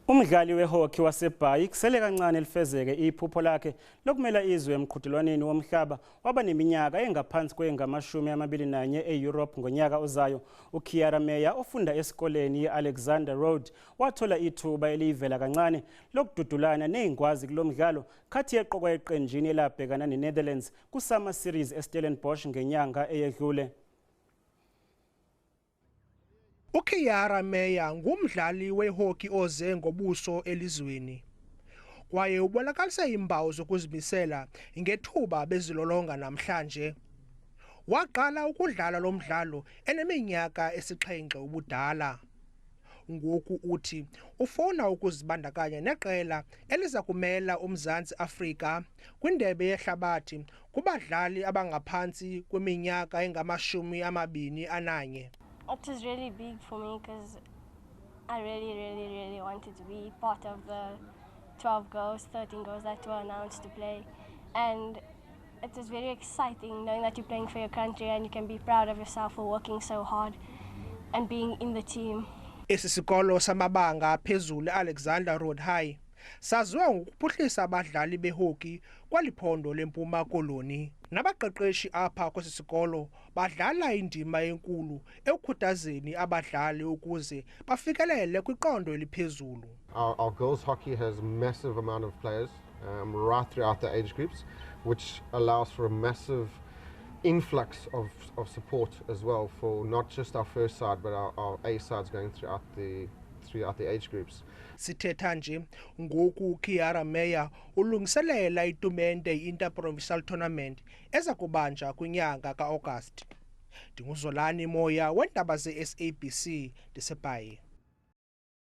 Umdlali wehockey waseBhayi kusele kancane lifezeke iphupho lakhe lokumela izwe emqhudelwaneni womhlaba wabaneminyaka engaphansi kwengamashumi 21 e-Europe ngonyaka ozayo. UKiara Meyer, ofunda esikoleni i-Alexander Road, wathola ithuba eliyivela kancane lokududulana nezingwazi kulo mdlalo khathi eqokwa eqenjini elabhekana neNetherlands kuSummer Series eStellenbosch ngenyanga eyedlule. UKiara Meyer ngumdlali wehockey oze ngobuso elizweni, kwaye ubonakalise iimpawu zokuzimisela ngethuba bezilolonga namhlanje. Waqala ukudlala lo mdlalo eneminyaka 7 ubudala. Ngoku uthi ufuna ukuzibandakanya neqela eliza kumela uMzantsi Afrika kwindebe yehlabathi kubadlali abangaphantsi kweminyaka engama-21. It was really big for me because I really, really, really wanted to be part of the 12 girls, 13 girls that were announced to play. And it was very exciting knowing that you're playing for your country and you can be proud of yourself for working so hard and being in the team. Esi sikolo samabanga aphezulu, Alexander Road High, saziwa ngokuphuhlisa abadlali behockey kwaliphondo leMpuma Koloni. Nabaqeqeshi apha kwesi sikolo badlala indima enkulu ekukhuthazeni abadlali ukuze bafikelele kwiqondo eliphezulu. Our girls hockey has a massive amount of players right throughout the age groups, which allows for a massive influx of support as well for not just our first side but our A sides going throughout the age groups. Sithetha nje ngoku uKiara Meyer ulungiselela itumente i-Interprovincial Tournament eza kubanjwa kwinyanga kaAugust. NdinguZolani Moya wendaba ze-SABC, ndiseBhayi.